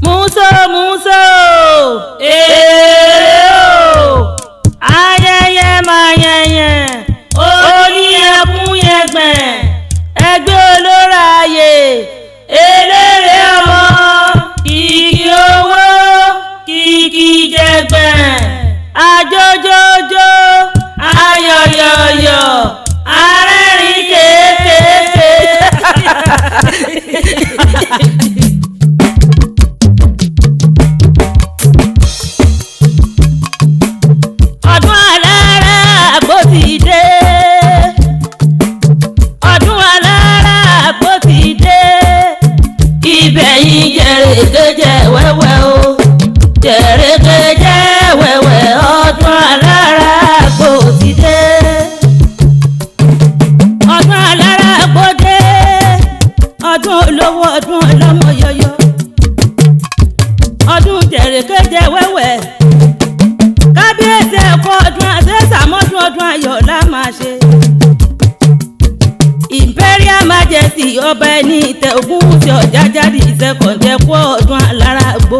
Múso múso èrè o, ayẹyẹ mayẹyẹ, oní ẹkún yẹgbẹ̀, ẹgbẹ́ olóra ayé, eléré ọmọ, kìkì owó, kìkì jẹgbẹ̀, àjọjọjọ, ayọ̀yọ̀yọ̀, arẹ́rìn kéékèèké. Ọdún alára àgbo ti dé. Ọdún alára àgbo ti dé. Ibẹ̀ yín jẹ̀rẹ̀kẹ́ jẹ̀ wẹ́wẹ́ o. Jẹ̀rẹ̀kẹ́ jẹ̀ wẹ́wẹ́, ọdún alára àgbo ti dé. Ọdún alára àgbo dé. Ọdún olówó, ọdún ọlọ́mọ yọyọ. Ọdún jẹ̀rẹ̀kẹ́ jẹ̀ wẹ́wẹ́, kábíyèsí ẹ̀kọ́ ọdún àṣẹ́sàmọ́dún, ọdún ayọ̀ la máa ṣe. Imperial Majesty ọba ẹni ìtẹ̀ Ògúnwùsì Ọ̀jájádì ìṣẹ̀kọ̀ǹdẹ̀ kú ọdún alárágbó.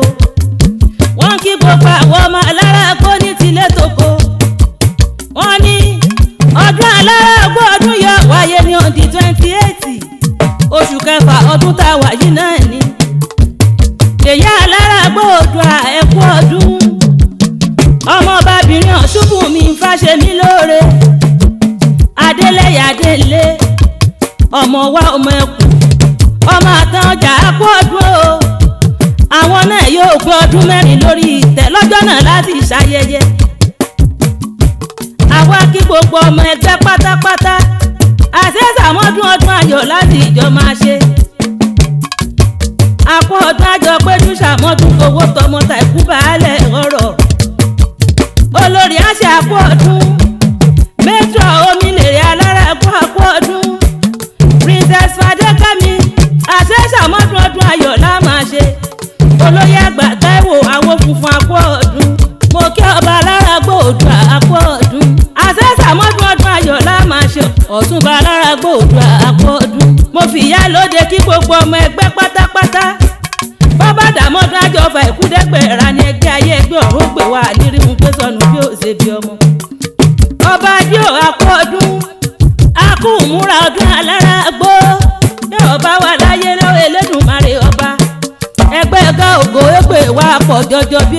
Wọ́n kí gbogbo àwọn ọmọ alárágbó ní tilé toko. Wọ́n ní ọdún alárágbó ọdún yọ wáyé ní on the 28 oṣù kẹfà ọdún tá a wà yìí náà ni. Yèyé alárágbó Oòduà ẹ̀kú ọdún, ọmọbabìnrin Ọ̀ṣunbùnmi Fáṣemí lóore, Adélẹ́yà Adélé, ọmọ wa, ọmọ ẹkù, ọmọ àtàn ọjà, àpò ọdún o. Àwọn náà yóò pé ọdún 4 lórí ìtẹ́ lọ́jọ́ náà láti ṣayẹyẹ. Àwa kí gbogbo ọmọ ẹgbẹ́ pátápátá, àṣẹ́sàmọ́dún, ọdún ayọ̀ láti ìjọ máa ṣe. Àpò ọdún àjọ péjú ṣàmọ́dún, owó tọmọ tàìkú baálẹ̀ ọ̀rọ̀, olórí àṣẹ, àpò ọdún. Metro omilèrè alára ẹ̀kọ́, àpò ọdún. Princess Fadékẹ́mi, àṣẹ́sàmọ́dún, ọdún ayọ̀ la máa ṣe. Olóyè àgbà Táíwò àwọn funfun, àpò ọdún. Mo kí ọba alára gbòòdùà, àpò ọdún. Àṣẹ́sàmọ́dún, ọdún ayọ̀ la máa ṣe. Ọ̀túnba alára gbòòdùà, àpò ọdún. Mo fìyà lóde kí gbogbo ọmọ ẹgbẹ́ pátápátá. Bọ́bá dàmọ́dún, àjọfà ìkúdẹ́gbẹ̀rà ní ẹgbẹ́ ayé, ẹgbẹ́ ọ̀run gbè wá nírí ń gbé sọnù bí ó ṣe bí ọmọ. Ọba yóò akú ọdún, akú múra ọdún alára gbó. Yóò bá wà láyé lọ́wọ́ Elédùmarè ọba. Ẹgbẹ́ ẹ̀gá ògo égbè wá pọ̀ jọjọ bí